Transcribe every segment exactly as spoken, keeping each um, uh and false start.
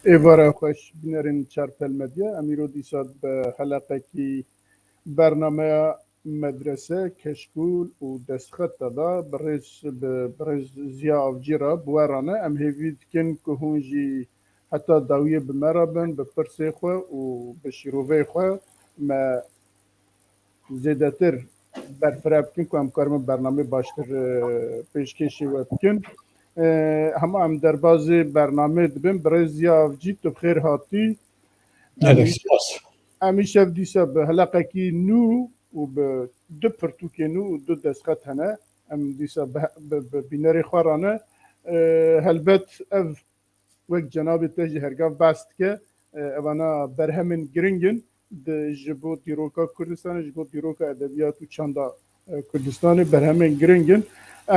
Êvara xweş, bînerên Çarpel Medya. Em îro dîsa bi heleqekî bernameya medrese, keşkûl û destxet de da bi rêz, bi, bi rêz Ziya Avcî re bi we re ne. Em hêvî dikin ku hûn jî heta dawiyê bi me re bin, bi pirsê xwe û bi şîroveyê xwe me zêdetir berfireh bikin ku em karibin bernameyê baştir, e, pêşkêşî we bikin. E, hema em derbazê bernameyê dibin, bi rêz Ziya Avcî, tu bi xêr hatî. Gelek spas. Em îşev dîsa bi heleqekî nû û bi du pirtûkê nû û du destxet hene. Em dîsa bi, bi, bi bînerê xwe re ne. E, helbet ev wek cenabê te jî hergav behs dike, e, evana berhemên giring in di, ji bo dîroka Kurdistanê, ji bo dîroka edebiyat û çanda, e, Kurdistanê berhemên giring in.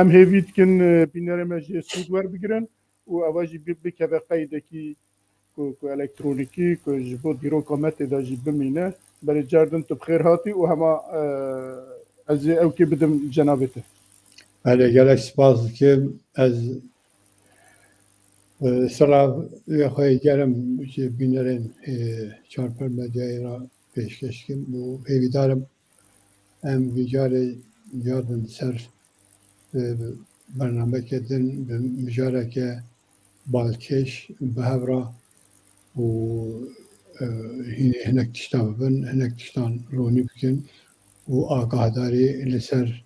Em hêvî dikin, e, bînerê me jê sûd werbigirin û eva jî bi-, bikeve qeydekî ku, ku elektronîkî, ku ji bo dîroka me tê de jî bimîne. Berê car din tu bi xêr hatî û hema, e, ez ê ewkê bidim cenabê te. Belê, gelek spas dikim. Ez, e, silavê xwe yê germ ji bînerên, e, Çarpel Medyayê re pêşkêş dikim û hêvîdar im em vî carê car din li ser, e, bernameke din bi mijareke balkêş bi hev re û, e, hînê hinek tişta bibin, hinek tiştan ronî bikin û agahdarî li ser,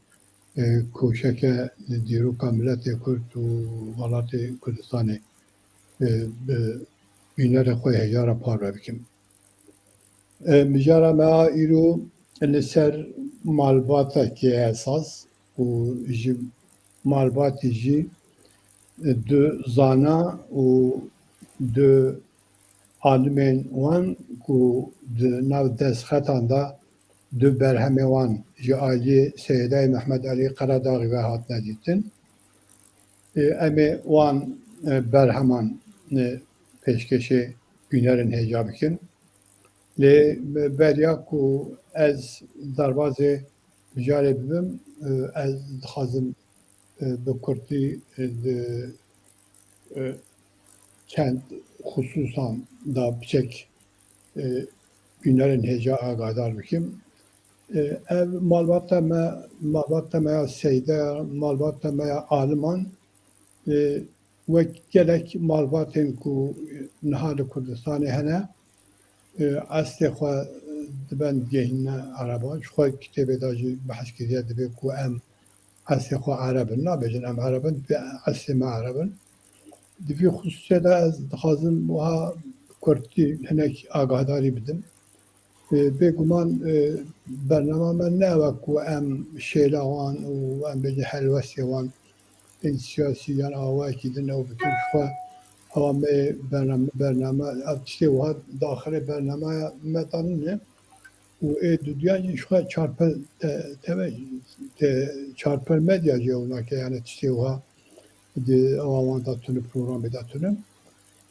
e, koşeke li dîroka miletê Kurd û welatê Kurdistanê, e, bi bînerê xwe hêja re parve bikim. E, mijara me a îro li ser malbatekê esas û ji malbatî jî, e, du zana û du alimên wan ku di nav destxetan de du berhemê wan ji aliyê Seyîdayê Mehmed Elî Qeredaxî ve hatine dîtin. E, em ê wan, e, berheman, e, pêşkêşê bînerên hêja bikin. Lê beriya ku ez derbazê mijarê bibim, e, ez dixwazim, e, bi kurtî, e, di, e, çend xisûsan da biçek, e, bînerên hêja agahdar bikim. E, ev malbata me, malbata me ya seyde, malbata me ya aliman, e, wek gelek malbatên ku niha li Kurdistanê hene, e, eslê xwe diben digehîne ereban. Ji xwe kitêbê de jî behs kiriye, dibê ku em eslê xwe ereb in. Nabêjin em ereb in, dibê eslê me ereb in. Di vî xisûsê de ez dixwazim wiha bi kurtî hinek agahdarî bidim. E, bêguman, e, bernama me ne ew e ku em şêla wan û em bêjin helwestê wan ên siyasî yan awayekî din ew bikin. Ji xwe ewa me bername, bername, ev tiştê wiha daxilê bernameya me de nîne. Û ê duduyan jî ji xwe Çarpel te-, teve-, te-, Çarpel Medya jî ew nake, yani tiştê wiha di ewa wan de tune, programê de tune.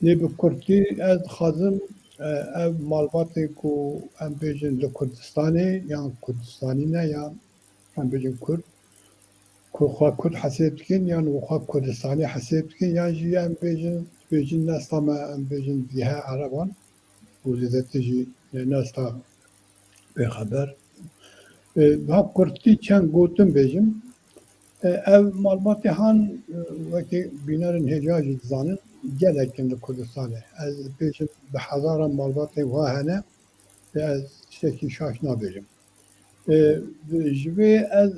Lê bi kurtî ez dixwazim, e, ev malbatê ku em bêjin li Kurdistanê yan Kurdistanî ne yan em bêjin Kurd, ku xwe Kurd hesêb dikin yan xwe Kurdistanî hesêb dikin yan jî em bêjin, bêjin nesta me, em bêjin dîhe ereban û zêdetir jî nesta bêxeber. E, ha kurtî çend gotin bêjim. E, ev malbatê han, e, wekî bînerên hêja jî dizanin, gelek in li Kurdistanê. Ez bêjim bi hezaran malbatên wa hene, e, ez tiştekî şaş nabêjim. E, ji vê ez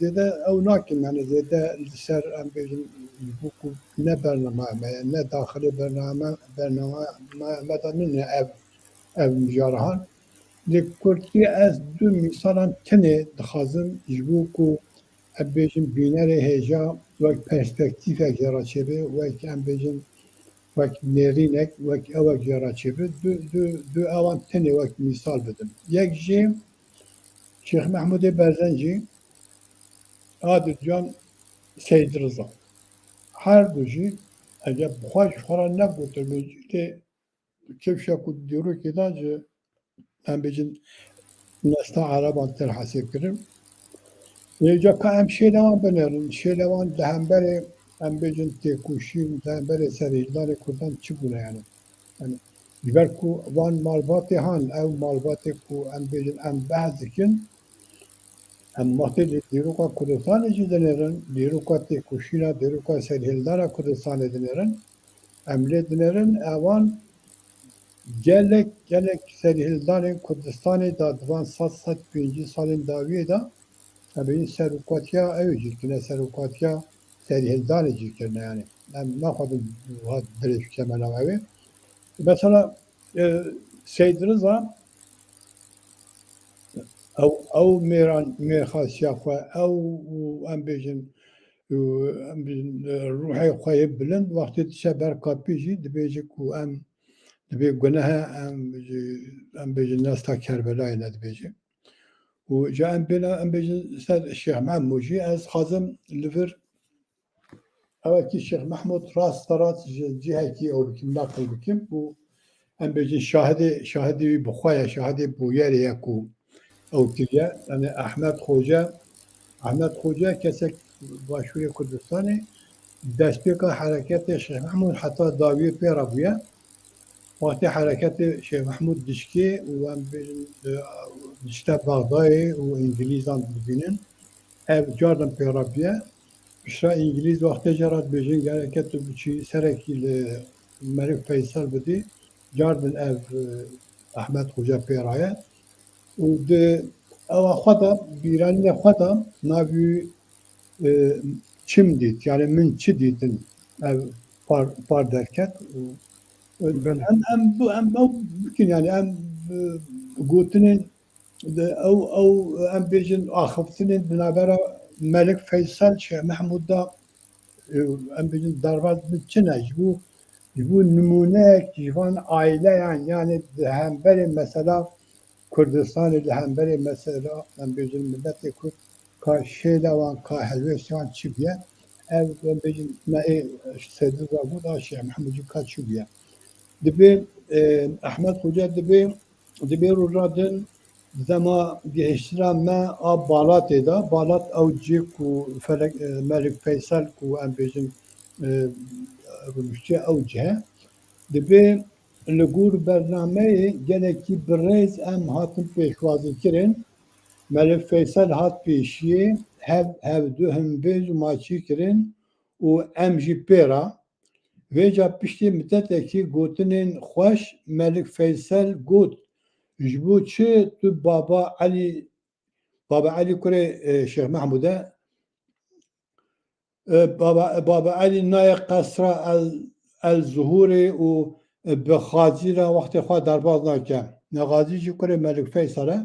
zêde ew nakim, yani zêde li ser em bêjin ji bo ku ne bernama me ye, ne daxilê bernama, bernama me de nîne ev, ev mijara han. Lê kurtî ez du mîsalan tenê dixwazim ji bo ku em bêjin bînerê hêja wek perspektîfek jê re çêbe, wek em bêjin wek nêrînek, wek ewek jê re çêbe. Du, du, du ewan tenê wek mîsal bidim. Yek jî Şêx Mehmûdê Berzencî, a diduyan Seyîd Riza. Her du jî eger bi xwe ji xwe re negotin, lê kifşa ku dîrokê de ji, em bêjin, nesta ereban tên hesêb kirin. Lê ca ka em şêla wan binêrin, şêla wan li hemberê, em bêjin, têkoşîn, li hemberê serhildanê kurdan çi bûne yani? Yani, ji ber ku van malbatê han, ew malbatê ku em bêjin em behs dikin, em wextê li dîroka Kurdistanê jî dinêrin, dîroka têkoşîna, dîroka serhildana Kurdistanê dinêrin, em lê dinêrin, ewan gelek, gelek serhildanên Kurdistanê da di van sed, sed pêncî salên dawiyê de, em bêjin serokatiya ew jî kirine, serokatiya serhildanê jî kirine yani. Em naxwazin wiha dirêj bikeme nav ew ê. Mesela, e, Seyd Riza, ew, ew mêran, mêrxasiya xwe, ew, em bêjin, û em bêjin, e, ruhê xwe yê bilind, wextê diçe ber kapî jî dibêje ku em, dibê gunehe, em, em bêjin nesta Kerbelayê ne dibêje. Û ca em bêne, em bêjin ser Şêx Mehmûd jî, ez xwazim li vir ewekî Şêx Mehmûd rasta rast ji cihekî ew bikim, naqil bikim û em bêjin şahidê, şahidê wî bi xwe ye, şahidê bûyerê ye ku ew kiriye. Yani Ahmet Xoce, Ahmet Xoce kesek Başûrê Kurdistanê, destpêka hereketê Şêx Mehmûd heta dawiyê pê re bûye. Wextê hereketê Şêx Mehmûd dişkê û em bêjin, e, dişte Bexdayê û Îngilîzan dibînin, ev cardin pê re bûye. Piştre Îngilîz wextê jê re dibêjin, gereke tu biçî serekî li Melik Feysel bidî, cardin ev, e, Ahmet Xoce pê re ye. Û di ewa xwe de, bîranînê xwe de navî, e, çi min dît, yani min çi dîtin, ev par, par derket. Û, e, Belê. em, em, bu, em, ew bikin, yani em, e, gotinên, de, ew, ew, em bêjin axiftinên di navbera Melik Feysel, Şêx Mehmûd de, e, em bêjin derbaz bin çi ne, ji bo, ji bo nimûneyek ji van aileyan, yani di hemberê mesela Kurdistanê, li hemberê mesela, em bêjin miletê Kurd, ka şêla wan, ka helwêstê wan çi bûye, ev, em bêjin, me ê Seyd Riza got, a Şêx Mehmûd jî ka çi bûye. Dibê, e, Ahmet Xoce dibê, dibê roja din dema gihiştina me a Balatê de, Balat ew cih ku Felek, e, Melik Feysel ku em bêjin, e, rûniştiye ew cih e. Dibê li gor bernameyê gelekî birêz em hatin pêşwazîkirin. Melik Feysel hat pêşiyê, hev, hev du hembêz û maçî kirin û em jî pê re. Vêca piştî midetekî gotinên xweş Melik Feysel got, ji bo çi tu Baba Elî, Baba Elî kurê, e, Şêx Mehmûd e, e, Baba, Baba Elî nayê qesra El, El Zuhûrê û, e, bi Xazî re wextê xwe derbaz nake. Ne Xazî jî kurê Melik Feysel e.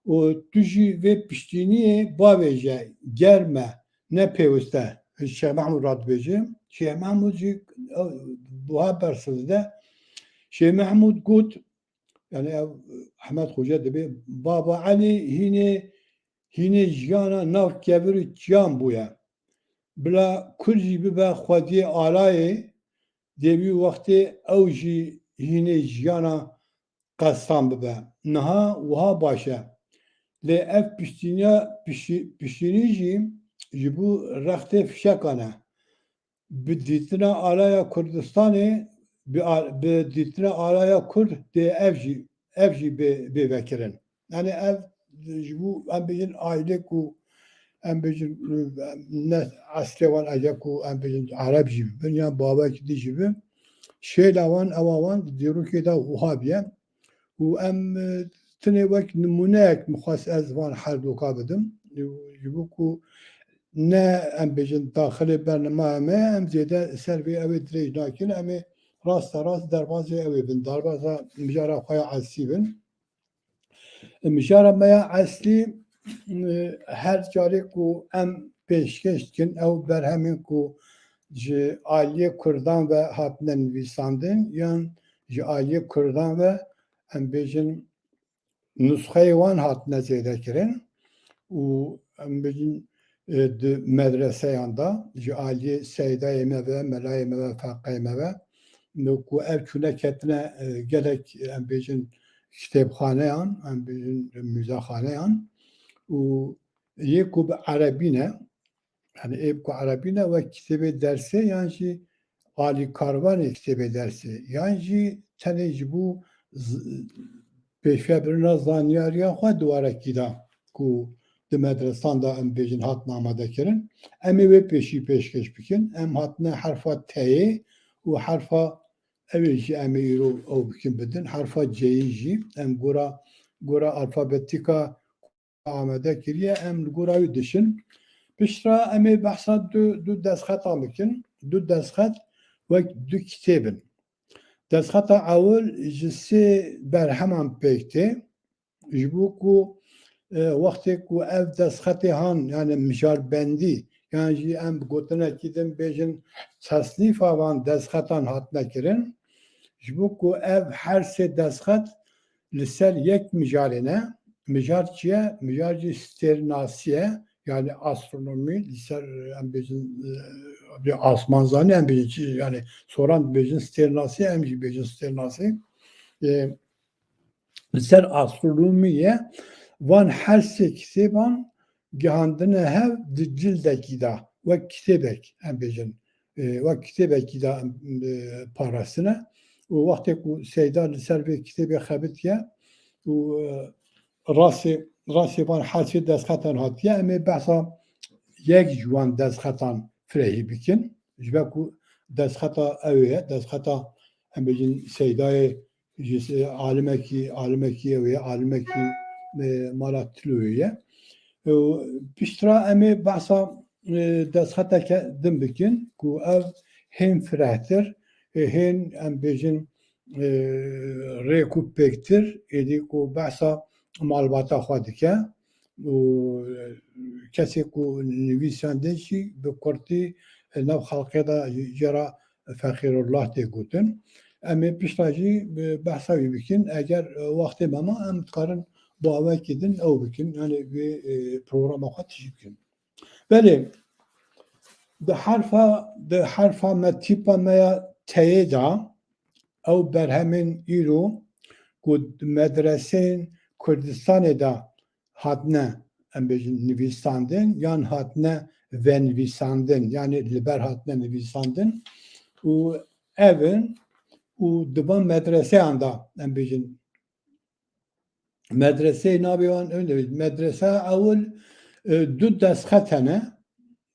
Û tu jî vê piştîniyê bavêje, germ e, ne pêwist e. Şêx Mehmûd re dibêje. Şêx Mehmûd jî, e, buha bersiv dide. Şêx Mehmûd got, yani ev Ehmed Xoce dibê, Baba Elî hînê, hînê jiyana nav kevir û çiyan bûye. Bila Kurd jî bibe xwediyê alayê, dê wî wextê ew jî hînê jiyana qestan bibe. Niha wiha baş e. Lê ev piştîniya, piştî-, piştînî jî ji bo rextê fişekan e. Bi dîtina alaya Kurdistanê, bi a-, bi dîtina alaya Kurd dê ev jî, ev jî bê, bê vekirin. Yani ev ji bo em bêjin aile ku em bêjin, ne eslê wan ege ku em bêjin Ereb jî bibin yan bavek dî jî bibin. Şêla wan, ewa wan di dîrokê de wiha bûye. Û em, e, tenê wek nimûneyek min xwest ez van her doka bidim. Ji bo ku ne em bêjin daxilê bernameyê me, em zêde ser vê ew ê dirêj nakin, em ê rasta rast derbazê ew ê bin, darbaza mijara xwe ya esî bin. Mijara me ya eslî, e, her carê ku em pêşkêş dikin, ew berhemên ku ji aliyê Kurdan ve hatine nivîsandin, yan ji aliyê Kurdan ve, em bêjin, nusxeyê wan hatine zêde kirin û, em bêjin, e, di medreseyan de ji aliyê seydayê me ve, melayê me ve, feqeyê me ve, ku ev çûne ketine, e, gelek, em bêjin, kitêbxaneyan, em bêjin, muzexaneyan û yê ku bi erebî ne, yani ê ku erebî ne, wek kitêbê dersê yan jî alîkarvanê kitêbê dersê, yan jî tenê ji bo z-, pêşvebirina zanyariya xwe di warekî de ku di medresan de em bêjin hatin amadekirin. Em ê wê pêşî pêşkêş bikin. Em hatine herfa T'yê û herfa ew ê jî em ê îro ew bikin bidin. Herfa C'yê jî em gora, gora alfabetîka amade kiriye, em li gora wî dişin. Piştre em ê behsa du, du destxetan bikin. Du destxet wek du kitêb in. Destxeta ewil ji sê berheman pêk tê. Ji bo ku, e, wextê ku ev destxetê han, yani mijarbendî, yan jî em bi gotinekî din bêjin tesnîfa van destxetan hatine kirin, ji bo ku ev her sê destxet li ser yek mijarê ne. Mijar çi ye? Mijar jî stêrnasî ye. Yani astronomî, li ser, em bêjin, e, bir asmanzanî, em bêjin çi, yani soran dibêjin stêrnasî, em jî bêjin stêrnasî. E, li ser astronomî ye. Van her sê kitêban gihandine hev di cildekî de, wek kitêbek, em bêjin, e, wek kitêbekî de, e, parastine. Û wextê ku Seyda li ser vê kitêbê xebitiye û, e, rasê, rasê van her sê destxetan hatiye, em ê behsa yek ji wan destxetan firehî bikin. Ji ber ku destxeta ew ê ye, destxeta, em bêjin, Seydayê ji se-, alimekî, alimekî ew ê, alimekî, e, mala Tiloyê ye. Û piştre em ê behsa, e, destxeteke din bikin ku ev hên firehtir, e, hên, em bêjin, e, rêk û pêktir, êdî ku behsa malbata xwe dike û kesê ku nivîsandin jî bi kurtî nav xelkê de jê re Feqîrullah tê gotin. Em ê pişta jî, e, behsa wî bikin. Eger, e, wextê me ma, em dikarin bi awekî din ew bikin. Yani vê, e, programa xwe tijî bikin. Belê, di herfa, di herfa me, tîpa me ya T'yê de, ew berhemên îro ku di medreseyên Kurdistanê de hatine, em bêjin, nivîsandin yan hatine venivîsandin, yani li ber hatine nivîsandin û ev in û di van medreseyan de, em bêjin, medreseyê navê wan, ew ne, medreseya ewil, e, du destxet hene,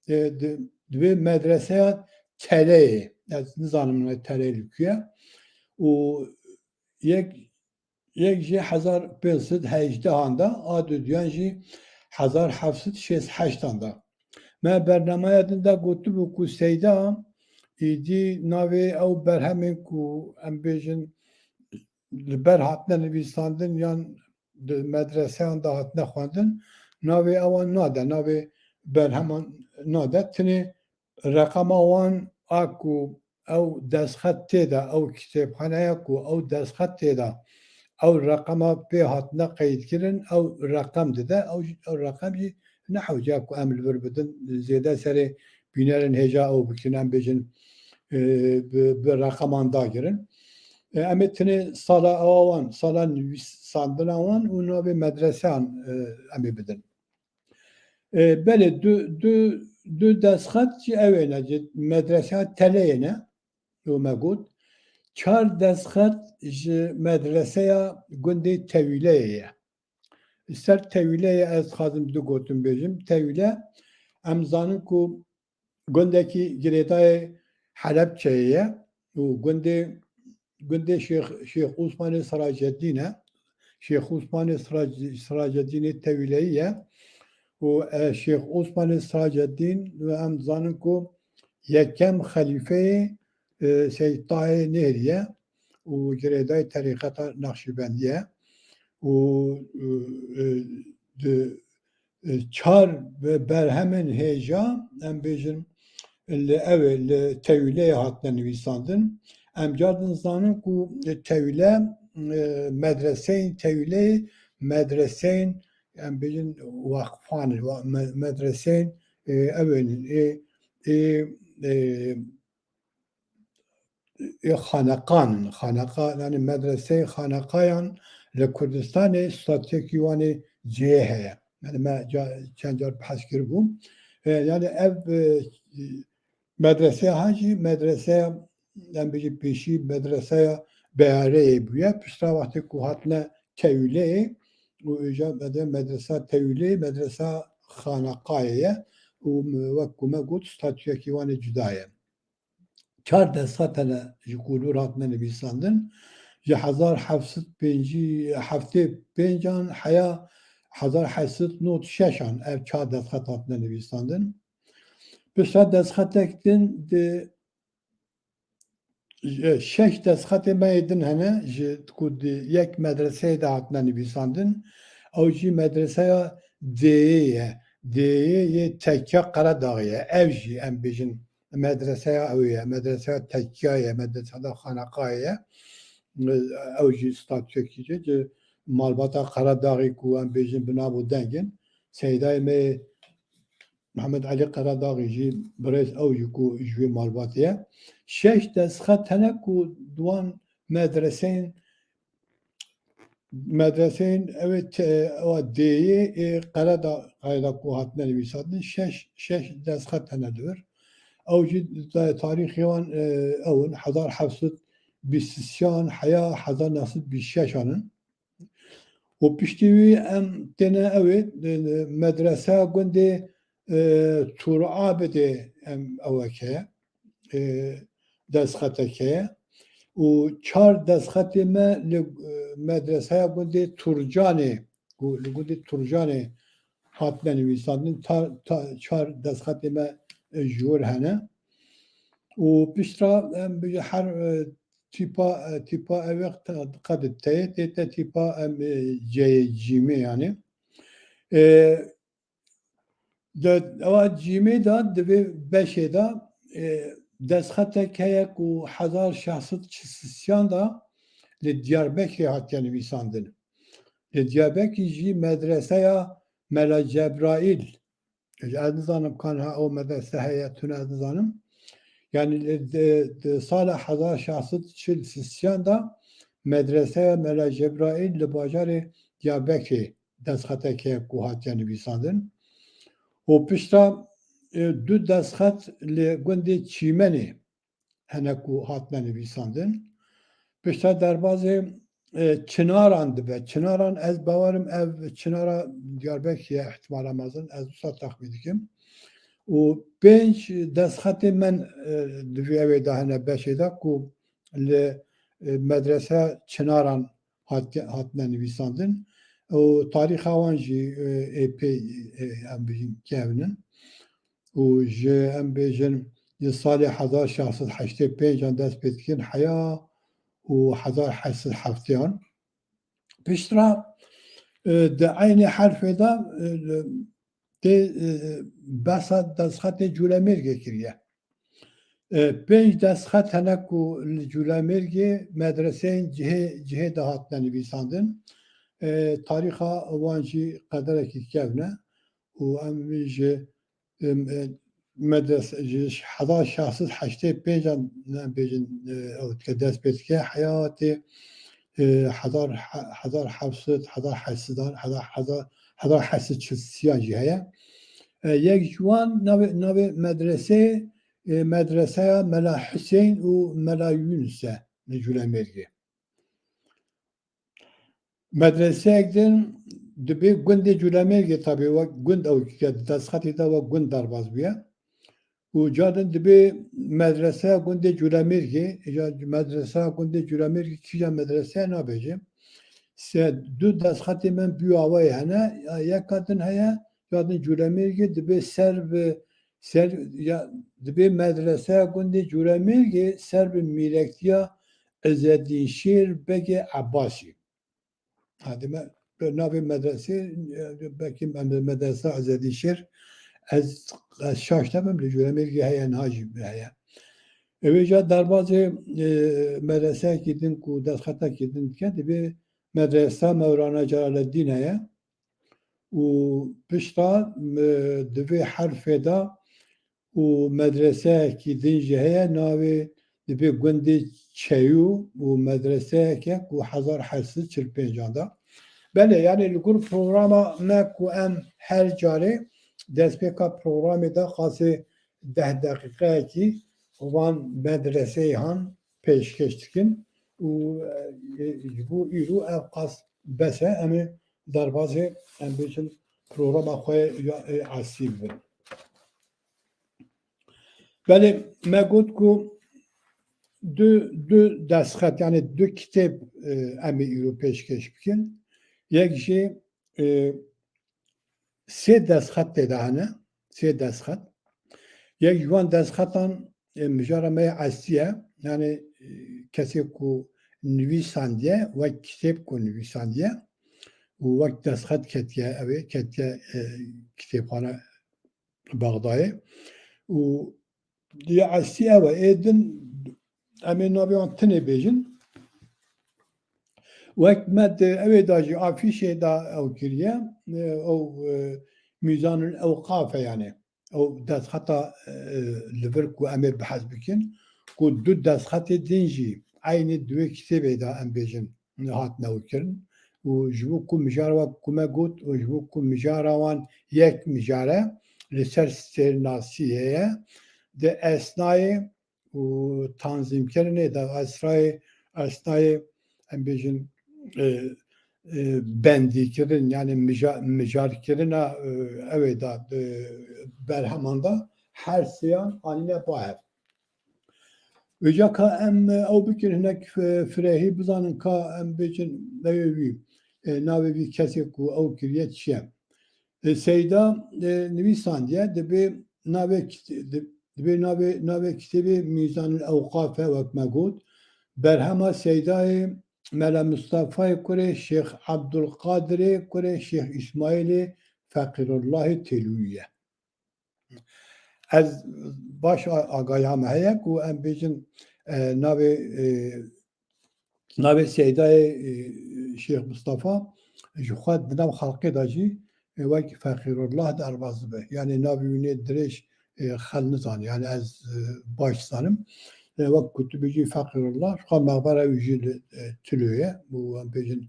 e, di, di vê medreseya Teleyê, ez nizanim ne Teleyê li ku ye, û yek, yek jî hezar pênc sed hejdehan de, a duduyan jî hezar heft sed şêst heştan de. Me bernameya din de gotibû ku Seyda, îdî navê ew berhemên ku em bêjin li ber hatine nivîsandin yan di medreseyan de hatine xwendin, navê ewan nade, navê berheman nade. Tinê reqema wan a ku ew destxet tê de, ew kitêbxaneya ku ew destxet tê de, ew reqema pê hatine qeydkirin, ew reqem dide, ew jî, ew reqem jî ne hewce ku em li vir bidin, zêde serê bînerên hêja ew bikin, em bêjin, e, bi, bi reqeman dagirin. E, em ê tinê sala ewa wan, sala nivîsandina wan û navê medreseyan, e, em ê bidin. E, belê, du, du, du destxet jî ew ê ne, ji medreseya Teleyê ne, û me got, çar destxet ji medreseya gundê Tewîleyê ye. Ser Tewîleyê ez dixwazim du gotin bêjim. Tewîle, em zanin ku gundekî girêdayê Helebçeyê ye û gundê, gundê Şêx, Şêx Osmanê Siraceddîn e. Şêx Osmanê Sirac-, Siraceddînê Tewîleyî ye û, e, Şêx Osmanê Siraceddîn, em dizanin ku yekem xelîfeyê, e, Seyd Tahê Nêhrî ye û girêdayê terîqeta Nexşîbendî ye û, e, e, di, e, çar be-, berhemên hêja, em bêjin, li ew ê, li Tewîleyê hatine nivîsandin. Em car din zanin ku Tewîle, e, medreseyên Tewîleyê, medreseyên, em bêjin, waqfan in, wa-, me-, medreseyên, e, ew ên, ê, ê, e, ê xaneqan in. Xaneqa, yani medreseyê xaneqayan li Kurdistanê statuyekî wan ê cihê heye. Yani me ca-, çend car behs kiribû. E, yani ev, e, medreseya ha jî medreseya, em bêjî pêşî medreseya beyareyê bûye. Piştre wextê ku hatine Tewîleyê û êja bede medresa Tewîleyê, medresa xaneqayê ye û wek ku me got statuyekî wan ê cuda ye. Çar destxet hene ji ku li wir hatine nivîsandin. Ji hezar heft sed pêncî heftê pêncan heya hezar heft sed nod şeşan ev çar destxet hatine nivîsandin. Piştre destxetek din di şeş destxetê me yê din hene ji ku di yek medreseyê de hatine nivîsandin. Ew jî medreseya Dêyê ye. Dêyê yê Tekya Qeredaxê ye. Ev jî em bêjin medreseya ew ye. Medreseya Tekya ye. Medreseya Xaneqayê ye. Ew jî statuyekî ji, ji malbata Qeredaxê ku em bêjin bi nav û deng in. Seydayê me yê Mihemed Elî Qeredaxî jî birêz ew jî ku ji wê malbatê ye. Şeş destxet hene ku di wan medreseyên, medreseyên ew ê te-, ewa Dêyê ê Qeredaxê de ku hatine nivîsandin, şeş, şeş destxet hene li vir. Ew jî ta-, tarîxê wan, e, ew in, hezar heft sed bîst û sê an heya hezar neh sed bîst û şeş an in. Û piştî wî em têne ew ê, e, medreseya gundê, e, Turabidê em ewek heye, e, destxetek heye. Û çar destxetê me li, e, medreseya gundê Turcanê, ku li gundê Turcanê hatine nivîsandin, ta, ta, çar destxetê me, e, ji wir hene. Û piştre em bi her, e, tîpa, e, tîpa ev ê qe-, qedit teyê, tê te tîpa em, e, ceyê cîmê yani. E, de, ewa cîmê de di vê beşê de, e, destxetek heye ku hezar şeş sed çil sisiyan de li Diyarbekirê hatiye nivîsandin. Li Diyarbekirê jî medreseya Mela Cebraîl, ez nizanim kan ha ew medrese heye, tune ez nizanim. Yani li, di, di sala hezar şeş sed çil sisiyan de medreseya Mela Cebraîl li bajarê Diyarbekirê destxetek heye ku hatiye nivîsandin. Û piştre, e, du destxet li gundê Çîmenê hene ku hatine nivîsandin. Piştre derbazê, e, çinaran dibe. Çinaran, ez bawerim ev çinara Diyarbekirê ye, ihtimala mezin, ez wisa texmîn dikim. Û pênc destxetê men, e, di vê ew ê de hene beşê de ku li, e, medrese çinaran hat-, hatine nivîsandin. Û tarîxa wan jî, e, êpê, e, em bêjin kevn in. Û ji, em bêjin, ji salê hezar şeş sed heştê pênc an dest pê dikin heya û hezar heşt sed heftê an. Piştre, e, di eynê herfê de, e, tê, e, behsa destxetê Cûlemêrgê kiriye. E, pênc destxet hene ku li Cûlemêrgê medreseyên cihê, cihê de hatine nivîsandin. E, tarîxa wan jî qederekî kevn e û em ji, em, e, medres-, ji hezar şeş sed heştê pênc an, ne, bêjin, e, ew dike dest pê dike, heya tê, e, hezar, hezar heft sed, hezar heşt sed an, hezar, hezar, hezar heşt sed çil sisiyan jî heye. E, yek ji wan navê, navê medreseyê, e, medreseya Mela Husên û Mela Yunus e li Cûlemêrgê. Medreseyek din dibê gundê Cûlemêrgê, tabî wek gund ew destxetê de wek gund derbas bûye. Û carin dibê medreseya gundê Cûlemêrgê, îca medreseya gundê Cûlemêrgê kîja medrese ye nabêje. Se du destxetê min bî awayê hene, ya yeka din heye, ya din Cûlemêrgê dibê ser bi, ser, ya dibê medreseya gundê Cûlemêrgê ser bi mîrektiya Îzedîn Şêr Begê Ebasî. Ha, dime, bi navê medresê, e, belkî me-, medresa Ezedî Şêr, ez, ez şaş nebim, li Cûlemêrgê heye, niha jî heye. Ewê ca derbazê, e, medreseyekî din ku destxetekî din dike, dibê medresa Mewlana Celaleddîn heye û pişta, e, di vê herfê de û medreseyekî din jî heye, navê dibê gundê Çeyû û medreseyeke ku hezar heşt sed çil pênc an de. Belê, yani li gor programa me ku em her carê destpêka programê de qasê deh deqîqeyekî van medreseyê han pêşkêş dikin. û, e, ji bo îro ev qas bes e, em ê derbazê, em bêjin, programa xwe ya, e, esî bibin. Belê, me got ku du, du destxet, yani du kitêb, e, em ê îro pêşkêş bikin. Yek jî, e, sê destxet tê de hene, sê destxet. Yek ji wan destxetan, e, mijara me yê eslî ye, yani, e, kesê ku nivîsandiye, wek kitêb ku nivîsandiye û wek destxet ketiye, ew ê ketiye, e, kitêbxane Bexdayê. Û ya eslî ew e. Ê din em ê navê wan tinê bêjin. Wek me di ew ê da jî afîşê da ew kiriye, e, ew, e, Mîzanul Ewqaf e yani. Ew destxeta, e, li vir ku em ê behs bikin, ku du destxetê din jî eynî di wê kitêbê de em bêjin hatine ew kirin. Û ji bo ku mijara wan, ku me got, û ji bo ku mijara wan yek mijare li ser stêrnasî heye, di esnayê û tanzîmkirinê de esrayê, esnayê, em bêjin, e, e, bendîkirin, yani mija-, mijarkirina, e, ew ê de, e, berheman de her sêyan anîne ba hev. Vêca ka em, e, ew bikin hinek fi-, firehî bizanin ka em bêjin navê wî, e, navê vî kesê ku ew kiriye çi ye. E, Seyda, e, nivîsandiye, dibê navê kit-, di-, dibê navê, navê kitêbê Mîzanul Ewqaf e, wek me got. Berhema Seydayê Mela Mustafayê kurê Şêx Abdulqadirê kurê Şêx Îsmaîlê Feqîrullahê Têlûyî ye. Ez baş a-, agahiya me heye ku em bêjin, e, navê, e, navê Seydayê, e, Şêx Mistefa ji xwe di nav xelkê de jî, e, wek Feqîrullah derbas dibe. Yani navê wî nê dirêj, e, xel nizane. Yani ez, e, baş zanim. E, wek ku tu bêjî Feqîrullah, ji xwe mexbera wî jî li, e, Tilû ye. Û em bêjin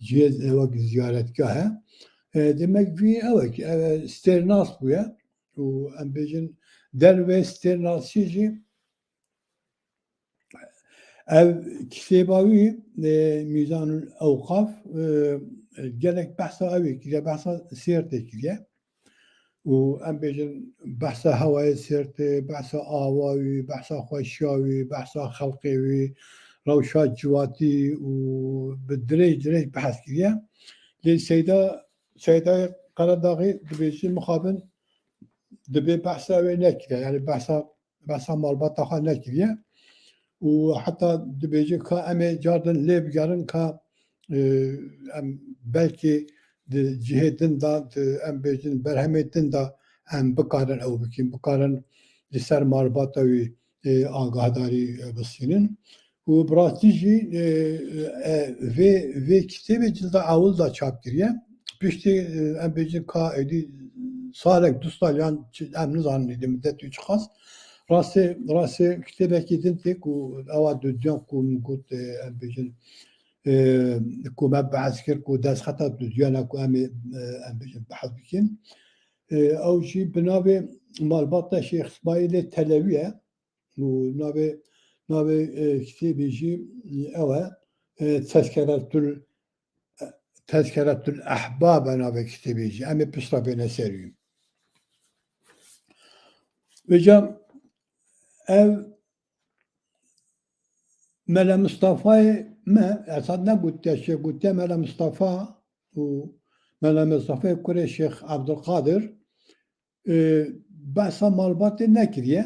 cihê, e, wek ziyaretgah e. E, demek vî ew e, ew e stêrnas bûye. Û em bêjin dervê stêrnasî jî ev kitêba wî, e, Mîzanul Ewqaf, e, gelek behsa ew ê kiriye, behsa Sêrtê kiriye. Û em bêjin behsa hewayê Sêrtê, behsa ava wî, behsa xweşiya wî, behsa xelqê wî, rewşa civatî û bi dirêj dirêj behs kiriye. Lê Seyda, Seydayê Qeredaxî dibêjin mixabin dibê behsa wê nekiriye. Yani behsa, behsa malbata xwe nekiriye. Û heta dibêje ka em ê cardin lê bigerin ka, e, em belkî di cihê din de, di, em bêjin berhemê din de em bikarin ew bikin, bikarin li ser malbata wî, e, agahdarî, e, bistînin. Û bi rastî jî, e, e, vê, vê kitêbê cilda ewil de çap kiriye. Piştî, e, em bêjin ka êdî salek, du sal yan çi, em nizanin êdî middet wî çiqas. Rastê, rastê kitêbekî din tê ku ewa dudiyan ku min got, e, em bêjin, e, ku me behs kir ku destxeta dudiyana ku em ê, e, em bêjin behs bikin. E, ew jî bi navê Malbata Şêx Îsmaîlê Telewî ye. Û navê, navê, e, kitêbê jî ew e, e, Tezkeretul, Tezkeretul Ehbab e navê kitêbê jî. Em ê piştre bêne ser wî. Vêca ev Mele Mustafayê me, esas ne gotiye, şê gotiye Mele Mustafa û Mele Mustafayê kurê Şêx Abdulkadir, e, behsa malbatê nekiriye.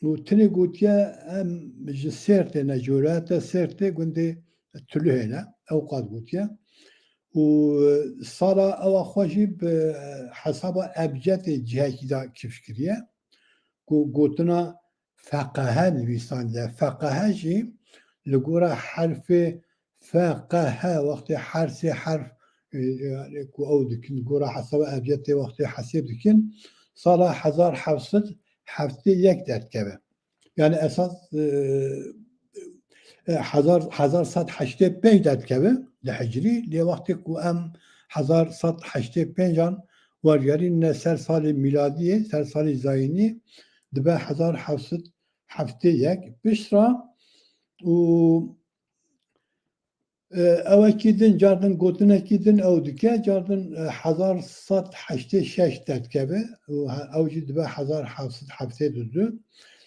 Û tinê gotiye, em ji Sêrtê ne, ji wîlayeta Sêrtê gundê Tuluhê ne, ew qas gotiye. Û, e, sala ewa xwe jî bi hesaba ebcedê cihekî de kifş kiriye. Ku gotina feqehe nivîsandiye. Feqehe jî li gora herfê F Q H wextê her sê herf, e, yani ku ew dikin, gora hesaba ebcedê wextê hesêb dikin, sala hezar heft sed heftê yek derdikeve. Yani esas, e, e, hezar, hezar sed heştê pênc derdikeve li hicrî, lê wextê ku em hezar sed heştê pêncan wergerîne ser salê mîladiyê, ser salê zayînî, dibe hezar heft sed heftê yek. Piştre û E, ewekî din, cardin gotinekî din ew dike, cardin, e, hezar sed heştê şeş derdikeve û he-, ew jî dibe hezar heft sed heftê û du.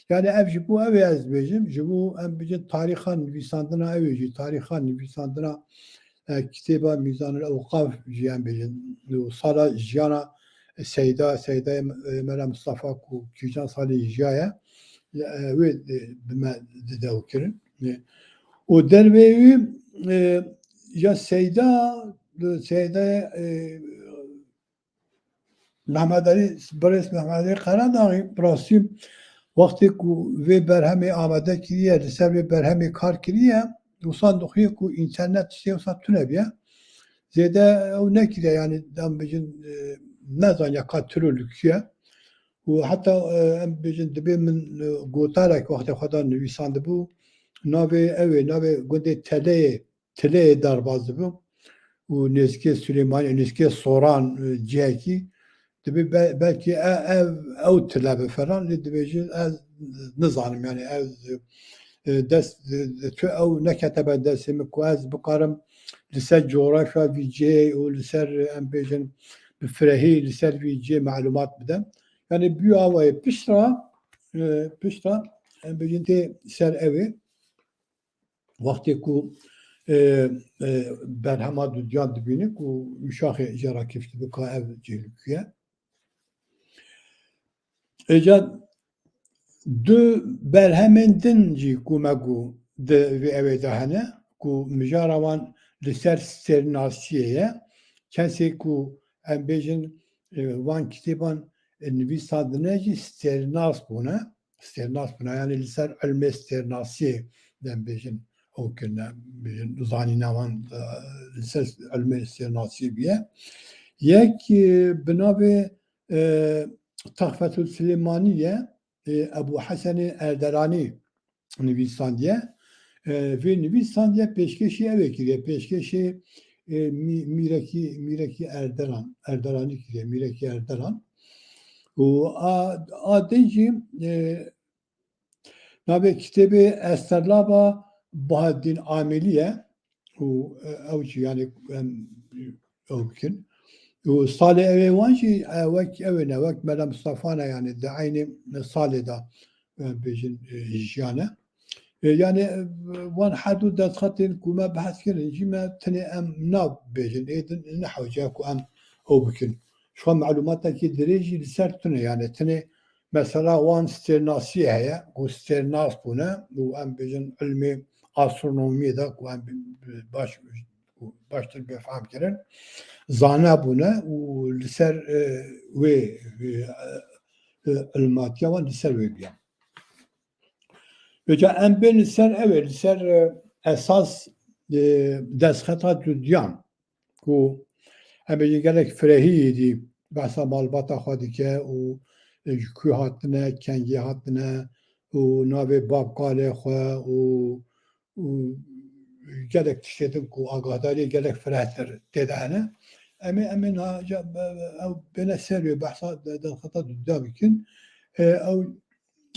Yani ev ji bo ew ê ez dibêjim, ji bo em bêjin tarîxa nivîsandina ew ê jî, tarîxa nivîsandina, e, kitêba Mîzanul Ewqaf jî em bêjin. Û sala jiyana Seyda, Seydayê, e, Mela Mistefa ku kîjan salê jiyaye, e, wê, e, bi me dide û kirin. E, û derveyî, e, ya Seyda, Seyda, e, Mehmet Alî, birêz Mehmet Alî Karadağî, bi rastî wextê ku vê berhemê amade kiriye, li ser vê berhemê kar kiriye, wisa dixuye ku înternet tiştê wisa tune biye. Zêde ew nekiriye, yani, em bêjin, e, nezaniye ka tiro li kû ye. Û heta, e, em bêjin, dibê min, e, gotarek wextê xwe de nivîsandibû, navê ew ê, navê gundê Teleyê, Tileyê derbas dibû û nêzikê Silêmaniyê, nêzikê Soran, e, cihekî, dibê be-, belkî e-, ev, ew tile bi falan, lê dibêjin ez nizanim, yani ez, e, dest, e, tu ew nekete be destê min ku ez bikarim li ser coğrafya vî cihê û li ser, em bêjin, bi firehî li ser vî cihê melumat bidim. Yani bû awayê piştra, e, piştra, em bêjin tê ser ew ê. Wextê ku, e, e, berhema dudiyan dibîne ku û şaxê jê re kifti bika ev cêlikuye. Êca du berhemên din jî ku me got di vê ewê de hene, ku mijara wan li ser stêrnasiyê ye. Kesê ku em bêjin, e, van kitêban, e, nivîsandine jî stêrnas bûne. Stêrnas bûne, yani li ser ilmê stêrnasiyê dem bêjin, ew kirine, bêjin, zanîna wan, e, li ser ilmê stêrnasiyê bûye. Yek, e, bi navê, e, Texfetul Silêmanî ye, e, Ebû Hesenê Erderanî nivîsandiye. E, vê nivîsandiye pêşkêşî ew ê kiriye, pêşkêşî, e, mî-, mîrekî, mîrekî Erderan, Erderanî kiriye, mîrekî Erderan. Û a, a din jî, e, navê kitêbê Esterlaba Bahaddîn Amîlî ye. Û, e, ew jî, yani, em, ew bikin. Û salê ew ê wan jî, e, wek ew ê ne, wek Mela Mistefa ne, yani di eynê salê de, e, bêjin, e, jiyane. E, yani, e, wan her du destxetên ku me behs kirin jî me tenê em nabêjin, ê din ne hewce ku em ew bikin. Ji xwe melumatekî dirêj jî li ser tune, yani tenê mesela wan stêrnasiyê heye, ku stêrnas bûne û em bêjin ilmê astronomiyê de ku em bi, bi, baş, ku baştir bê fehm kirin, zane bûne û li ser, e, wê, e, e, ilmatiya wan li ser wê biya. Vêca em bên li ser ew ê, li ser, e, esas, e, destxeta dudiyan ku em ê gelek firehî êdî behsa malbata xwe dike û, e, ji ku hatine, kengî hatine û navê babkalê xwe û, û gelek tiştê din ku agahdariyê gelek firehtir tê de hene. Em ê, em ê niha ca, e, ew bêne ser wê behsa de-, destxeta dudiya bikin. E, ew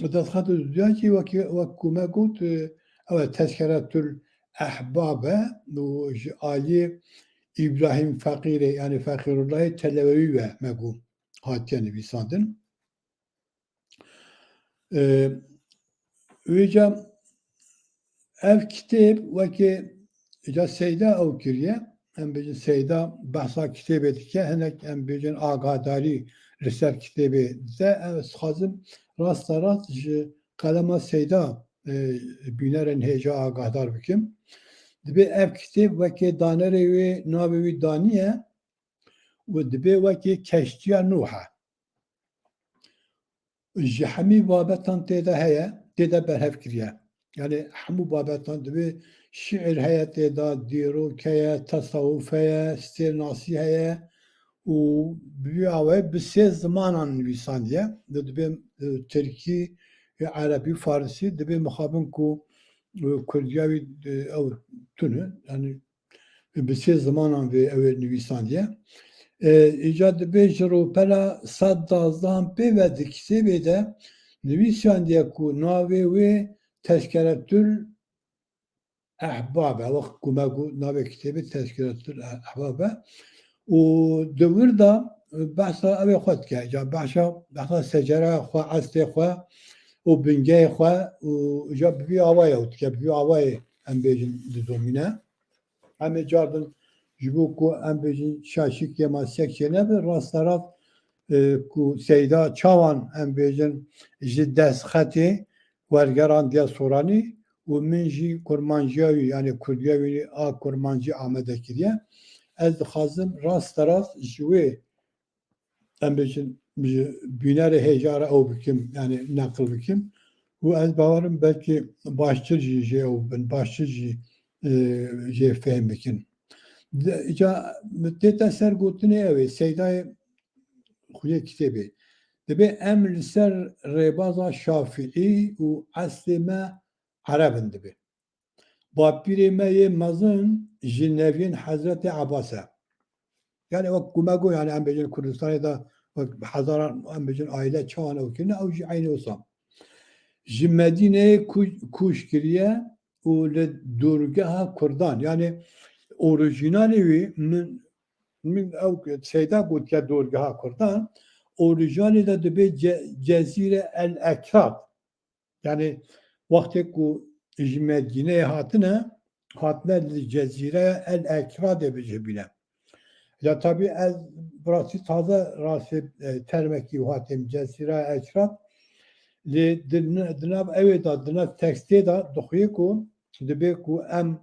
Destxeta dudiya jî wekî, wek ku me got, e, ew e Tezkeretül Ehbab e û ji aliyê Îbrahîm Feqîrê, yani Feqîrullahê Telewewî ve me got hatiye nivîsandin. E, Vêca ev kitêb wekî ca Seyda ew kiriye, em bêjin Seyda behsa kitêbê dike, hinek em bêjin agahdarî li ser kitêbê dide. Ez dixwazim rasterast ji qelema Seyda, e, bînerên hêja agahdar bikim. Dibê ev kitêb wekî danerê wê, navê wî daniye û dibê wekî keştiya Nûh e. Ji hemî babetan tê de heye, tê de berhev kiriye. Yani hemû babetan dibê şiir heye tê de, dîrok heye, tesawuf heye, stêrnasî heye û bi vî awayî bi sê zimanan nivîsandiye. Di dibê, e, tirkî, e, erebî, farisî, dibê mixabin ku, e, kurdiya wî, e, ew tune. Yani bi sê zimanan vê ew ê nivîsandiye. E, îca dibê ji rûpela sed dazdehan pê ve di kitêbê de nivîsandiye ku navê wê Tezkeretül Ehbab e. Wek ku me got navê kitêbê Tezkiratul Ehbab e. Û di wir de behsa ew ê xwe dike. Ca behsa, behsa secera xwe, eslê xwe û bingeyê xwe û ca bi vî awayê ew dike, bi vî awayê em bêjin didomîne. Em ê cardin ji bo ku em bêjin şaşîkê ma sek çênebe, rasterast, e, ku Seyda çawan em bêjin ji destxetê wergerandiya Soranî û min jî kurmanciya wî, yanî kurdiya wî a kurmancî amade kiriye. Ez dixwazim rasterast ji wê, em bêjin, ji bînerê hêja re ew bikim, yanî neqil bikim. Û ez bawerim belkî baştir jî jê ew bin, baştir jî, e, jê fêhm bikin. De, îca tête ser gotinê ew ê, Seydayê xwediyê kitêbê. Dibê em li ser rêbaza Şafîî û eslê me Ereb in dibê. Bapîrê me yê mezin ji neviyên Hezretê Ebas e. Yani wek ku me got, yani em bêjin Kurdistanê de wek hezaran, em bêjin aile çawan ew kirine, ew jî eynî wisa. Ji Medîneyê ku-, kûç kiriye û li dorgeha Kurdan, yani orîjînalê wî min, min ew Seyda gotiye dorgeha Kurdan, orîjînalê de dibê Ce-, Cezîre El Ekrad. Yani wextê ku ji Medîneyê hatine, hatine li Cezîreya El Ekradê bicihbîne. Ya tabî ez bi rastî taze rastî, e, termekî hatêm Cezîreya Ekrad. Lê di n-, di nav ewê de, di nav tekstê de dixuye ku dibê ku em,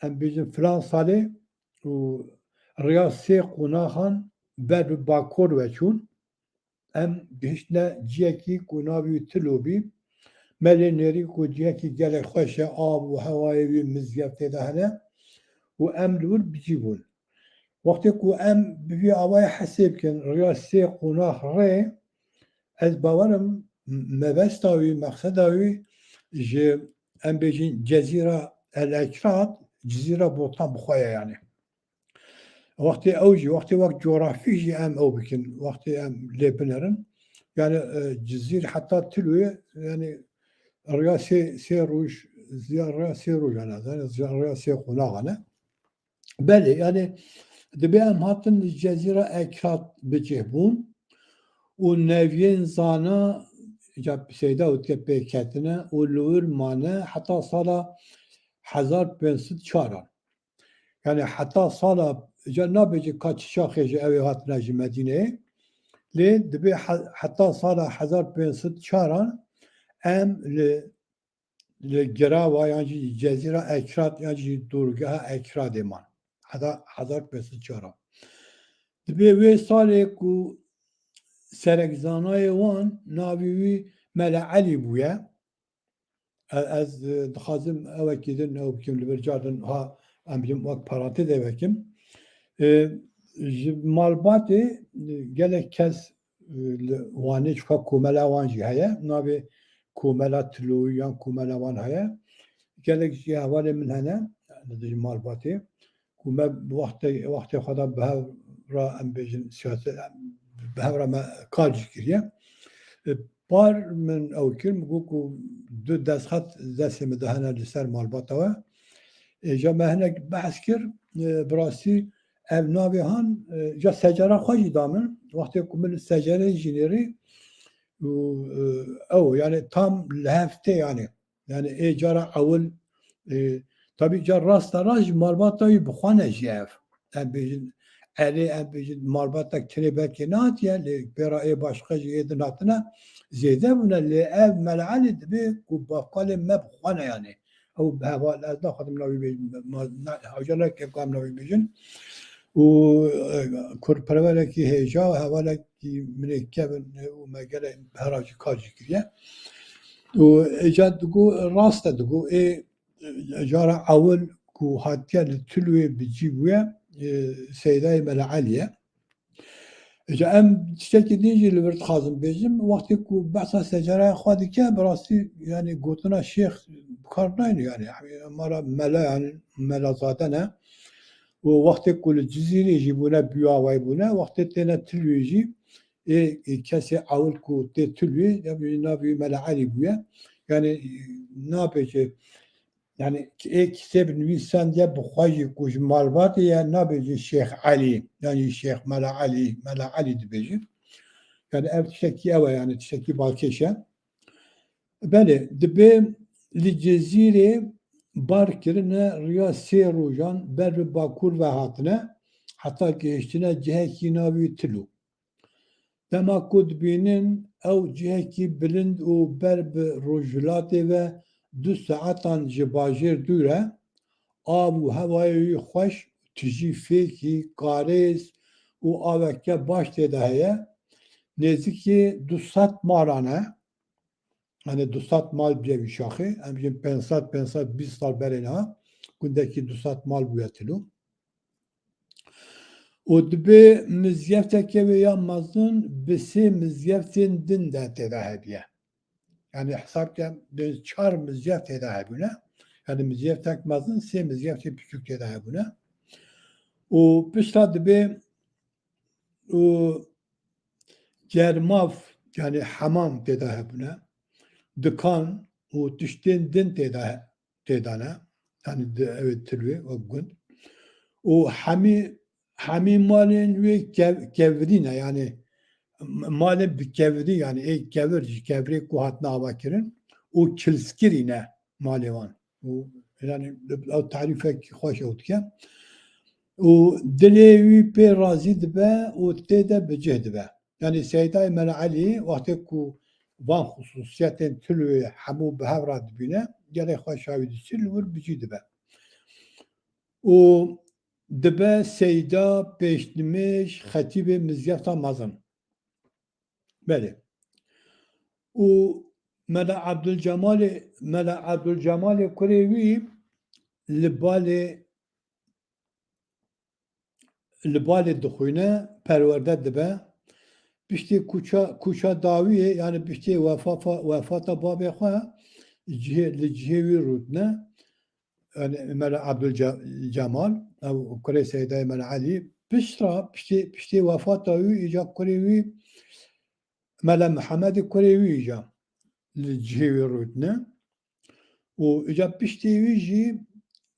em bêjin filan salê û riya sê qonaxan ber bi bakor ve çûn. Em gihiştine ciyekî ku navê wî Tilo bî. Me lê nêrî ku ciyekî gelek xweş e, av û hewayê wî mizgeftê de hene û em li wir bi cî bûn. Wextê ku em bi vî awayê hesê bikin, riya sê qonax rê, ez bawerim mebesta wî, mexseda wî ji, em bêjin, Cezîra El Ekrad, Cizîra Botan bi xwe ye yani. Wextê ew jî, wextê wek coğrafî jî em ew bikin, wextê em lê binerin. Yani, e, Cizîr heta Tilûyê, yani riya sê, sê roj, ziya riya sê rojan e, yani ziya riya sê qonaxan e. Belê, yani dibê em hatin li Cezîra Ekrad bi cih bûn û neviyên zana, ca Seyda û te pê ketine û li wir mane heta sala hezar pênc sed çar an. Yani heta sala, ca nabêje ka çi çaxê ji ew ê hatine ji Medîneyê. Lê dibê he-, heta sala hezar pênc sed çar an em li, li Girava yan jî Cezîra Ekrad yan jî dorgeha Ekradê man. Heta hezar pênc sed çar an. Dibê wê salê ku serekzanayê wan navê wî Mele Elî bûye. E-, ez, e, dixwazim ewekî din ew bikim, li vir car din ha em bêjim wek parantez ew bikim. E, ji malbatê, e, gelek kes, e, li Wanê çika komela wan jî heye. Navê komela Tiloyî yan komela wan heye. Gelek jî hevalê min hene, yani ji malbatê. Ku me wextê, wextê xwe de bi hev re, em bêjin, siyaset, bi hev re me kar jî kiriye. E, par min ew kir, min got ku du destxet destê min de hene li ser malbata we. E, ja me hinek behs kir, e, bi rastî ev navê han, e, ja secera xwe jî da min. Wextê ku min li secerê jî nêrî û, e, ew, yani tam li hev tê yani. Yani ê cara ewil, e, tabî ca rasta rast ji malbata wî bi xwe ne jî ev. Em bêjin, erê em bêjin malbata kinê belkê nehatiye, lê pêra ê başqa jî ê din hatine zêde bûne, lê ev Mele Elî dibê ku bavkalê me bi xwe ne yani. Ew bi heval, ez naxwazim navî bêjim, ma, na, hewce nake ku em navî bêjin. Û, e, kurperwerekî hêja, hevalekî min ê kevin û me gelek hera jî kar jî kiriye. Û êca digo, rast e digo, ê, e, cara ewil ku hatiye li Tilûyê bi cî bûye, e, Seydayê Mele Elî ye. Îca em tiştekî din jî li vir dixwazim bêjim, wextê ku behsa seceraya xwe dike, bi rastî, yani gotina şêx bi kar nayne, yani, yani, mala mela, yani, melazade ne. Û wextê ku li Cizîrê jî bûne, bi wî awayî bûne, wextê têne Tilûyê jî, ê, ê kesê ewil ku tê Tilûyê, ya bi navê wî Mele Elî bûye. Yani, nabêje, Yani ê kitêb nivîsandiye bi xwe jî ku ji malbatê ye, nabêjin Şêx Elî, yanî Şêx Mela Elî, Mela Elî dibêjin. Yani ev tiştekî ew e, yani tiştekî balkêş e. Belê, dibê li Cizîrê bar kirine riya sê rojan ber bi Bakur ve hatine, heta gihiştine cihekî navî Tilo. Dema ku dibînin ew cihekî bilind û ber bi rojhilatê ve du saetan ji bajêr dûr e, av û hewayê wî xweş, tijî fêkî, karêz û aveke baş tê de heye. Nêzîkî du sed malan e. Yani du sed mal bûye wî şaxê. Em bêjin pênc sed, pênc sed bîst sal berê niha gundekî du sed mal bûye Tilo. Û dibê mizgefteke wê ya mezin bi sê mizgeftên din de tê de hebiye. Yani hesab ke dê çar mizgeft tê de hebûne. Yani mizgeftek mezin, sê mizgeftê piçûk tê de hebûne. Û pişta dibê û germav, yani hemam tê de hebûne. Dikan û tiştên din tê de he-, tê de ne. Yani di, ew ê Tilwê wek gund. Û hemî, hemî malên wê kev-, kevirî ne, yani m-, malên bi kevirî, yani ê kevir, ji kevirê ku hatine avakirin û kilskirî ne malê wan. Û yani ew tarîfek xweş ew dike. Û dilê wî pê razî dibe û tê de bi cih dibe. Yani Seydayê Mela Elî wextê ku van xusûsiyetên Tilwê hemû bi hev re dibîne, gelê xwe şawî diçî, li wir bi cih dibe. Û dibe seyda, pêşnimêj, xetîbê mizgefta mezin. Belê. Û Mela Ebdulcemalê, Mela Ebdulcemalê kurê wî li balê, li balê dixwîne, perwerde dibe. Piştî kûça, kûça dawiyê, yani piştî wefafa-, wefata babê xwe cihê, li cihê wî rûtine. Yani Mela Abdul Ce-, Cemal, ew kurê Seydayê Mela Elî, pişt ra, piştê, piştê wefata wî, îca kurê wî, Mela Mihemedê kurê wî îca li cihê wî rûtine. Û îca piştê wî jî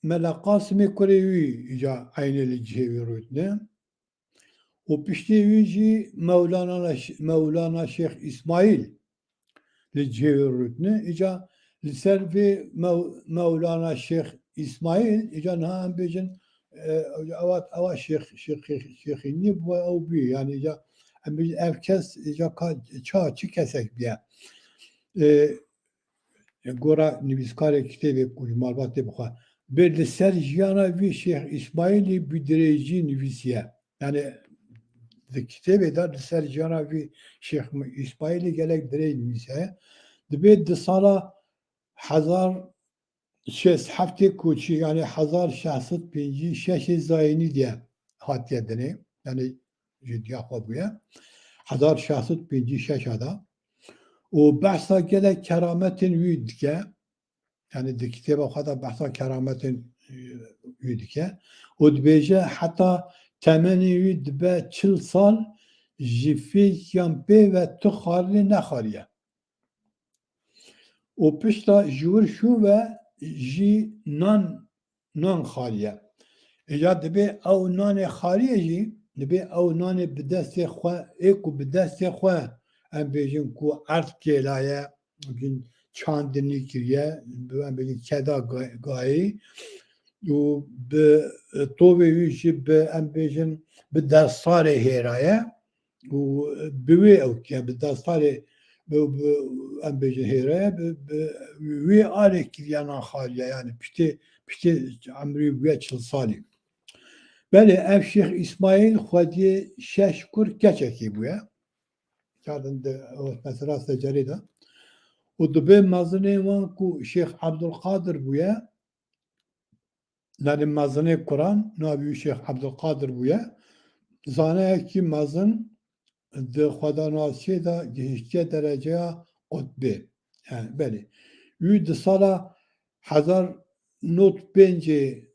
Mela Qasimê kurê wî îca eynê li cihê wî rûtine. Û piştê wî jî Mewlana, Mewlana Şêx Îsmaîl li cihê wî rûtine. Îca li ser vê Mew-, Mewlana Şêx Îsmaîl, îca niha em bêjin, e, ewa, ewa Şêx, Şêx, Şêxînî bû, ew bû. Yani îca em bêjin ev kes, îca ka, ça, çi kesek bûye. E, gora nivîskarê kitêbê ku ji malbatê bixwe. Bê li ser jiyana vî Şêx Îsmaîlî bi dirêjî nivîsiye. Yani di kitêbê de li ser jiyana vî Şêx Îsmaîlî gelek dirêj nivîsiye. Dibê di sala hezar şêst heftê koçî, yani hezar şeş sed pêncî şeşê zayînî diye hatiye dinê. Yani ji diya xwe bûye. Hezar şeş sed pêncî şeş de. Û behsa gelek kerametên wî dike. Yani di kitêba xwe de behsa kerametên, e, wî dike. Û dibêje heta temenê wî dibe çil sal, ji fêkiyan pê ve tu xalê nexariye. Û pişta ji wir şûn ve jî nan, nan xariye. Îca dibê ew nanê xariye jî, dibê ew nanê bi destê xwe, ê ku bi destê xwe, em bêjin ku erd kêlaye, em bêjin çandinî kiriye, em bêjin keda ga-, gayî û bi, e, tovê wî jî bi, em bêjin, bi destarê hêraye. Û bi wê ew kiye, bi destarê, bi, bi, em bêjin hêreye, bi, bi wê alê kiriye nan xariye, yani piştê, piştê emrê wê çil salî. Belê, ev Şêx Îsmaîl xwediyê şeş kur keçekî bûye. Kardin de, o mesela secerê de. Û dibê mezinê wan ku Şêx Ebdulqadir bûye, yani mezinê kuran, navê wî Şêx Ebdulqadir bûye. Zaneyekî mezin di xwedanasiyê de gihiştiye dereceya qutbê. Yani, belê. Wî di sala hezar nod pêncê,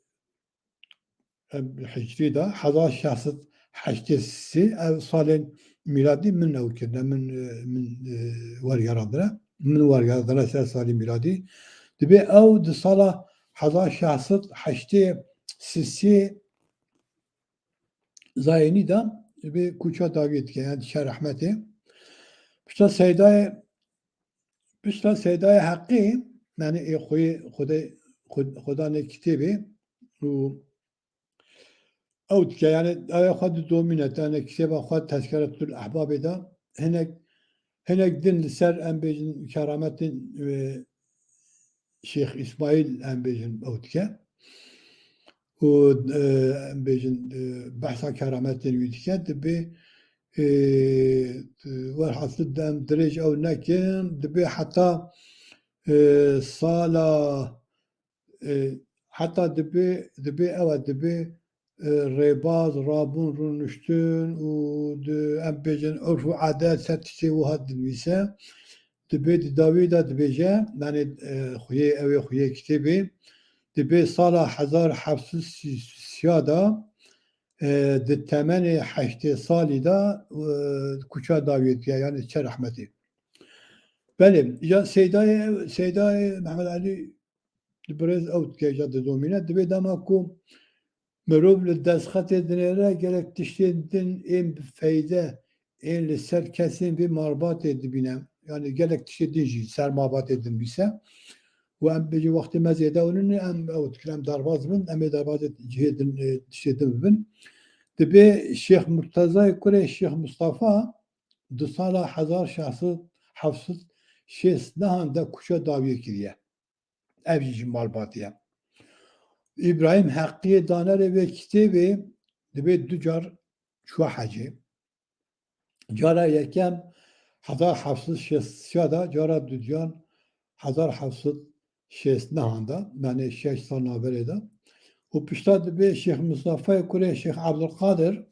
em, hicrî de, hezar şeş sed heştê sê, ev salên mîladî min ew kirine, min, e, min, e, wergerandine, min wergerandine ser salê mîladî. Dibê ew di sala hezar şeş sed heştê sisê zayînî de bi kuça dawiyê dike, yani dişe rehmetê. Pişta Seydayê, pişta Seydayê Heqî, yani ê xweyê, xwedê, xwe-, xwedanê kitêbê û ew dike, yani ew xwe didomîne, yani kitêba xwe Tezkeretul Ehbabê de hinek, hinek din li ser, em bêjin, kerametên, e, Şêx Îsmaîl, em bêjin, ew dike. Û, e, em bêjin, e, behsa kerametên wî dike, dibê, e, werhasil dem dirêj ew nekin, dibê heta, e, sala, e, heta dibê, dibê ew e, dibê, e, rêbaz, rabûn, rûniştin û di, em bêjin, urf û adet, ser tiştê wiha dinivîse. Dibê di dawî de dibêje, yani, e, xuyê, ew ê xuyê kitêbê, dibê sala hezar heft sed sî de, e, di temenê heştê salî de, e, kuça dawiyê diye, yani çe rehmetê. Belê, ya Seydayê, Seydayê Mehmet Elî di birêz ew dike, ya didomîne, dibê dema ku mirov li destxetê dinêre, gelek tiştên din ên bi feyde, ên li ser kesên vê malbatê dibîne. Yani gelek tiştê din jî ser malbatê dinivîse. Û em bêjin wextê me zêde û nîne, em ew dikin, em derbaz bin, em ê derbazê cihê din, e, tiştê din bibin. Dibê Şêx Murtezayê kurê Şêx Mustafa di sala hezar şeş sed heft sed şêst nehan de kuça dawiyê kiriye. Ev jî ji malbatê ye. Îbrahîm Heqiyê danerê vê kitêbê dibê du car çûye hecê. Cara yekem hezar heft sed şêst de, cara dudiyan hezar heft sed şêst nehan de, yani şeş sal navberê de. Û pişta dibê Şêx Mustafayê kurê Şêx Ebdulqadir,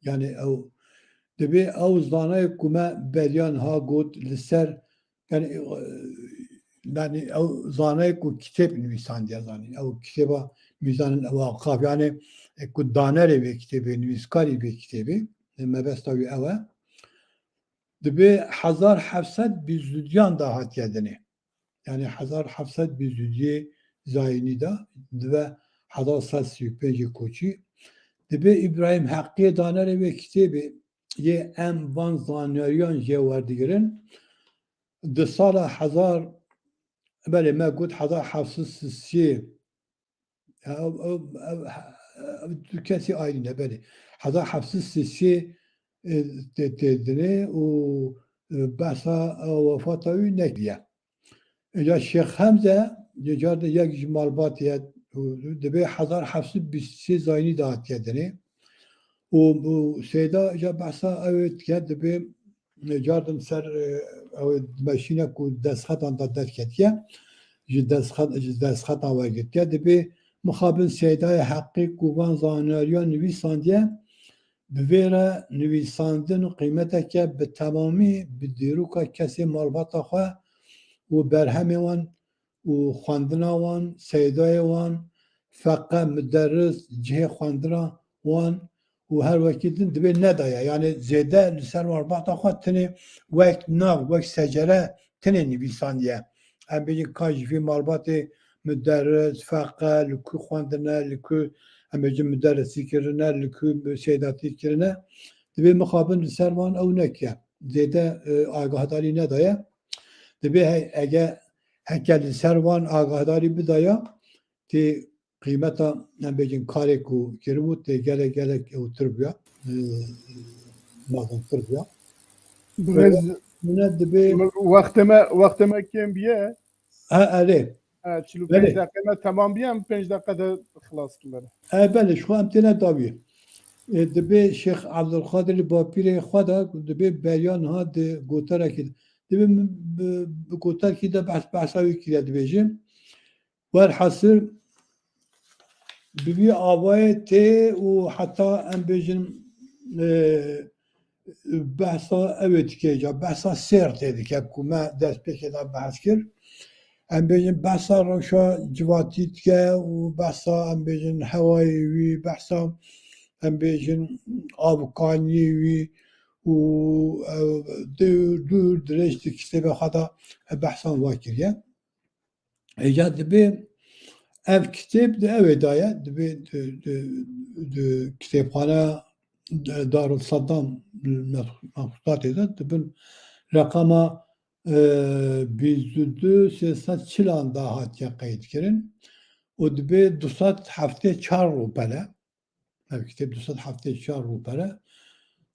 yani ew, dibê ew zanayê ku me beriya niha got li ser, yani, e, yani ew zanayê ku kitêb nivîsandiye, zanî. Ew kitêba Mîzanil Ewaqaf, yani, e, ku danerê vê kitêbê, nivîskarî vê kitêbê, e, mebesta wî ew e. Dibê hezar heft sed bîst û duyan de hatiye dinê. Yani hezar heft sed bîst û duyê zayînî de, dibe hezar sed sî û pêncê koçî. Dibê Îbrahîm Heqiyê danerê vê kitêbê yê em van zanyariyan jê werdigirin. Di sala hezar, belê me got hezar heft sed sî, ev, ev, ev, ev du kesî ayrî ne, belê. Hezar heft sed sî, e, tê, tê dinê û, e, behsa, e, wefata wî nekiriye. Îca Şêx Hemze, yê car de yek ji malbatê ye, û dibê hezar heft sed bîst sê zayînî de hatiye dinê. Û, û Seyda îca behsa ew ê dike, dibê, e, car din ser, e, ew ê dimeşîne ku destxetan de derketiye, ji destxet-, ji destxetan wergirtiye. Dibê mixabin Seydayê Heqî ku van zaniyariyan nivîsandiye, bi vê re nivîsandin qîmeteke bi temamî bi dîroka kesê malbata xwe û berhemê wan û xwendina wan, seydayê wan, feqe, muderris, cihê xwendina wan û her wekî din dibê nedaye. Yani zêde li ser malbata xwe tinê wek nav, wek secere tinê nivîsandiye. Em bêjin ka ji vî malbatê muderris, feqe, li ku xwendine, li ku, em bêjin, muderrisî kirine, li ku seydatî kirine, dibê mixabin li ser wan ew nekiye. Zêde, e, agahdarî nedaye. Dibê he-, ege heke li ser wan agahdarî bidaya, tê qîmeta, em bêjin, karê ku kiribû tê gelek, gelek ewtir bûya, e, mezintir bûya. Birêz, Mine dibê wextê me, wextê me kêm biye. Ha, erê. Ha, çil û pênc Belê. Deqe me temam biye, em pênc deqe de xilas bikin. E, belê, ji xwe em têne dawiyê. E, dibê Şêx Ebdulqadir li bapîrê xwe de, dibê beriya niha di gotarekî de. Dibê min bi, bi gotarekî de behs, behsa wî kiriye, dibêjim. Werhasil, bi vî avayê tê û heta, em bêjin, e, behsa ew ê dike, ca behsa sêr tê dike ku me destpêkê de behs kir. Em bêjin behsa rewşa civatî dike û behsa, em bêjin, hewayê wî, behsa, em bêjin, avikaniyê wî û, e, dûr, dûr dirêj di kitêbê xwe de behsan va kiriye. Hêja dibê, Ev kitêb di ewê de ye, di vê, di, di, di kitêbxaneya Darul Saddam Mextutatê de, di bin reqama, e, bîst û du sê sed çilan de hatiye qeydkirin û dibê du sed heftê çar rûpel e. Ev kitêb du sed heftê çar rûpel e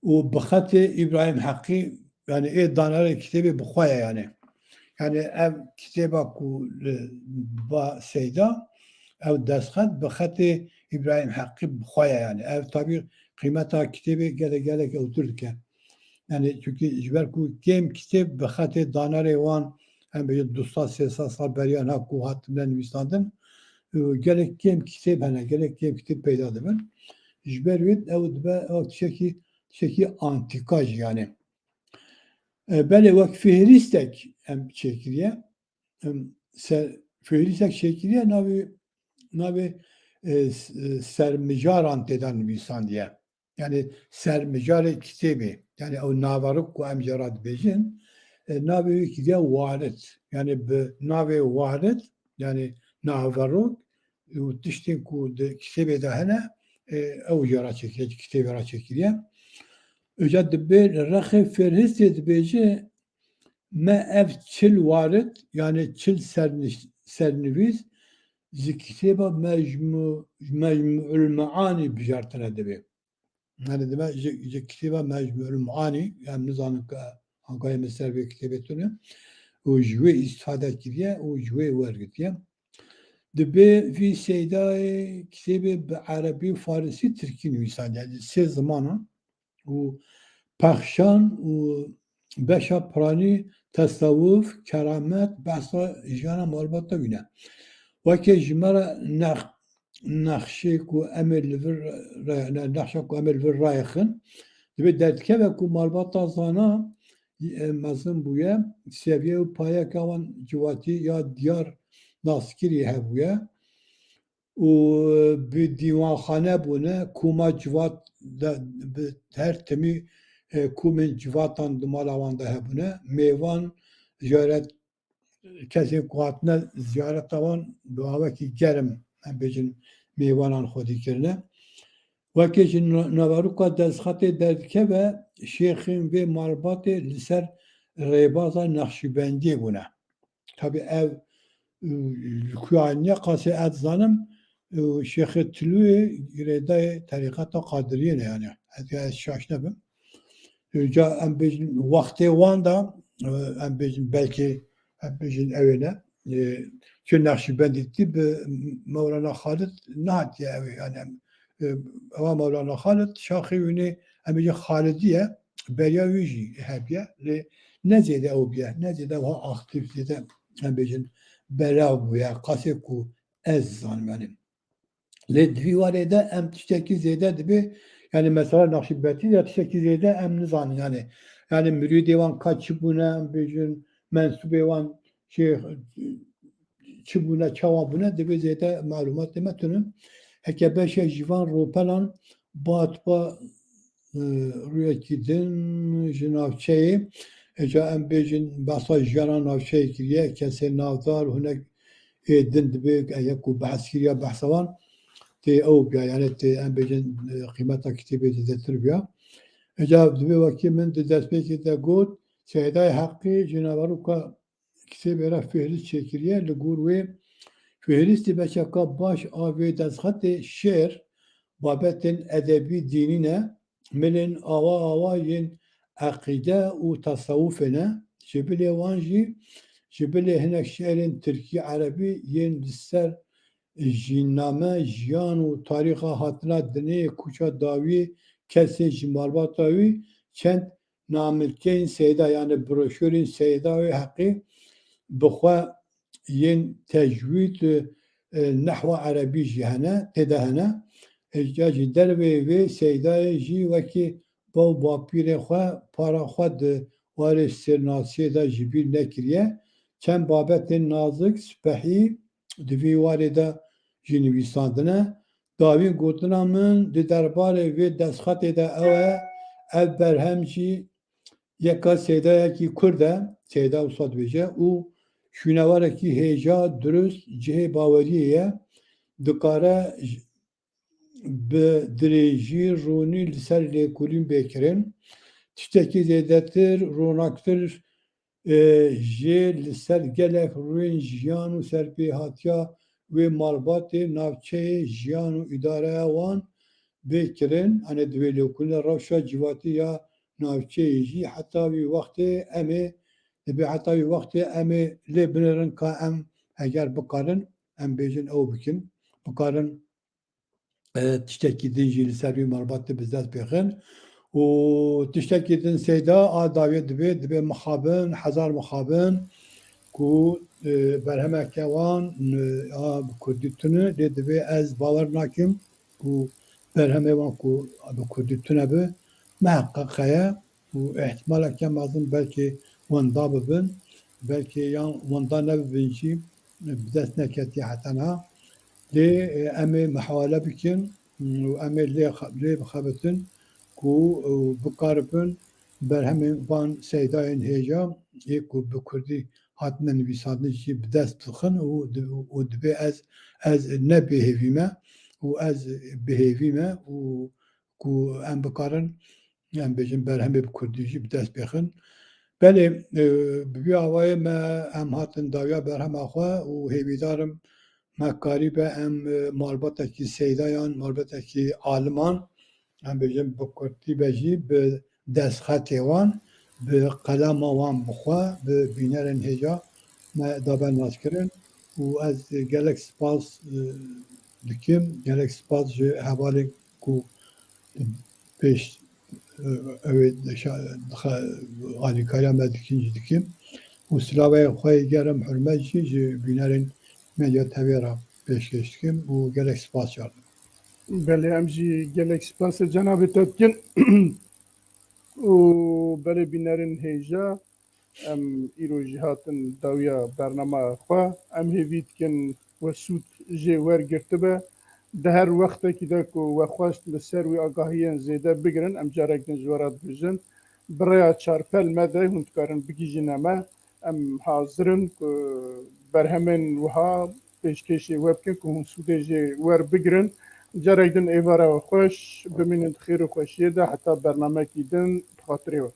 û bi xetê Îbrahîm Heqî, yanî ê danerê kitêbê bi xwe ye yanî. Yanî ev kitêba ku li ba Seyda, ew destxet bi xetê Îbrahîm Heqî bi xwe ye yanî. Ev tabî qîmeta kitêbê gelek gelek ewtir dike. Yanî çunkî ji ber ku kêm kitêb bi xetê danerê wan, em bêjin du sed sê sed sal beriya niha ku hatine nivîsandin, û gelek kêm kitêb hene, gelek kêm kitêb peyda dibin. Ji ber wê ew dibe, ew tiştekî, tiştekî antîka jî yanî. E, belê wek fihristek em çêkiriye, em ser, fihristek çêkiriye, navê, navê, e, s-, e, sermijaran tê de nivîsandiye. Yanî sermijarê kitêbê, yanî ew naverok ku em jê re dibêjin, e, navê wî kiriye warit. Yanî bi navê warit, yanî naverok û tiştên ku di kitêbê de hene, e, ew jê re çêkiriye, di kitêbê re çêkiriye. Îca dibê rexê fêrhistê dibêje, me ev çil warit, yanî çil serniş-, sernivîs ji kitêba Mecmu-, Mecmu'ul Me'anî bijartine dibê. Yanî dime ji, ji kitêba Mecmu'ul Me'anî, em nizanin ke anka em li ser vê kitêbê tune û ji wê îstîfade kiriye û ji wê wergirtiye. Dibê vî Seydayê kitêbê bi erebî, farisî, tirkî nivîsandiye. Yanî sê zimanan û pexşan û beşa piranî tesewuf, keramet, behsa jiyana malbata wî ne. Weke ji me re nex-, nexşê ku em ê li vir re-, ne-, nexşa ku em ê li vir rayexin, dibê derdikeve ku malbata zana, e, mezin bûye, seviye û payeka wan civatî ya diyar naskirî hebûye û bi dîwanxane bûne, koma civat de, bi her timî, e, komên civatan di mala wan de hebûne. Mêvan, ziyaret, kesên ku hatine ziyareta wan bi awekî germ, em bêjin, mêvanan xwedî kirine. Wekî ji na-, naveroka destxetê derdikeve, şêxên vê malbatê li ser rêbaza Nexşîbendiyê bûne. Tabî ev, û, li ku ya niye qasê ez dizanim, û Şêxê Tilûyê girêdayê terîqeta Qadiriyê ne yanî. Ez, ez şaş nebim. Û ca em bêjin wextê wan de, û, em bêjin belkî, em bêjin ew ê ne. E, çi Nexşîbendîtî bi Mewlana Xalid nehatiye ew ê. Yanî em, e, ewa Mewlana Xalid şaxê wînê em bêjin Xalidî ye, beriya wî jî hebiye. Lê ne zêde ew bûye, ne zêde wiha aktîf, zêde em bêjin belav bûye, qasê ku ez zanim yanî. Lê di vî warê de em tiştekî zêde dibê, yanî mesela Nexşîbendî de tiştekî zêde em nizanin yanî. Yanî mirîdê wan ka çi bûne, em bêjin mensûbê wan çi, çi bûne, çawa bûne, dibê zêde malûmatê me tune. Heke beşek ji van rûpelan bat ba e, rûyekî din ji navçeyê, e, ca em bêjin behsa jiyana navçeyê kiriye, kesên navdar, hinek ê din dibê, e, ya ku behs kiriya behsa wan, tê ew biya, yanî tê em bêjin, e, qîmeta kitêbê zêdetir biya. E, ca dibê wekî min di destpêkê de got, Seydayê Heqî ji naveroka kitêbê re fihris çêkiriye. Li gor wê fihristî beçeka baş a vê destxetê şêr, babetên edebî, dînî ne, milên awa awa yên eqîde û tesewufê ne, ji bilê wan jî, ji bilê hinek şêrên tirkî, erebî yên li ser jînname, jiyan û tarîxa hatina dinê, kuça dawiyê, kesên ji malbata wî, çend namilkeyên Seyda, yanî broşurên Seyda wê Heqî bi xwe yên tecwîd, e, nehwa erebî jî hene, tê de hene. E, ca ji derveyê vê Seydayê jî wekî bav bapîrê xwe, para xwe di warê sêrnasiyê de ji bîr nekiriye. Çend babetên nazik, spehî di vî warê de jî nivîsandine. Dawîn gotina min di derbarê vê destxetê de ew e, ev berhem jî yeka Seydayekî Kurd e, Seyda wisa dibêje, û şûnewarekî hêja, dirust, cihê baweriyê ye. dikare bi dirêjî ronî li ser lêkolîn bê kirin. Tiştekî zêdetir, ronaktir, e, jê li ser gelek rûyên jiyan û serpêhatiya wê malbatê, navçeyê, jiyan û îdareya wan bê kirin. Ene divê lêkolîna rewşa civakî ya navçeyê jî heta wî wextê em ê, dibê heta wî wextê em ê lê binêrin ka em heger bikarin, em bêjin ew bikin, bikarin e, tiştekî din jî li ser wî malbatê bi dest bêxin. Û tiştekî din seyda a dawiyê dibê, dibê mixabin, hezar mixabin ku, e, berhemeke wan, e, a bi kurdî tune, lê dibê ez bawer nakim ku berhemê wan ku bi kurdî tune bi, miheqeq heye. Û ihtimaleke mezin belkî wenda bibin, belkî yan wenda nebibin jî, bi dest neketiye heta niha. Lê, e, em ê mihawele bikin û em ê lê xe-, lê bixebitin ku, e, bikaribin berhemên van seydayên hêja yê ku bi kurdî hatine nivîsandin jî bi dest bixin û di-, û dibê ez, ez ne bêhêvî me û ez bihêvî me û ku em bikarin, em bêjin, berhemê bi kurdî jî bi dest bêxin. Belê, e, bi vî awayê me, em hatin dawiya berhema xwe û hêvîdar im me karibe em, e, malbatekî seyda yan malbatekî aliman, em bêjin, bi kurdî be jî bi destxetê wan, bi qelema wan bi xwe, bi bînerên hêja me dabe naskirin û ez gelek spas, e, dikim, gelek spas ji hevalên ku pêş, e, ew ê şa-, dixe-, alîkariya me dikin jî dikim û silavê xwe yê germ hurmet jî ji bînerên Medya T V re pêşkêş dikim û gelek spas ji wan re. Belê, em jî gelek spasê cenabê te dikin. Û belê bînerên hêja, em îro jî hatin dawiya bernama xwe. Em hêvî dikin we sûd jê wergirtibe. Di her wextekî de ku we xwest li ser wî agahiyên zêde bigirin, em carek din ji we re dibêjin. Bi rêya çarpel me de hûn dikarin bigihîjine me. Em hazir in ku berhemên wiha pêşkêşî we bikin ku hûn sûdê jê werbigirin. Carek din êvara we xweş, bimînin di xêr û xweşiyê de heta bernamekî din bi xatirê we.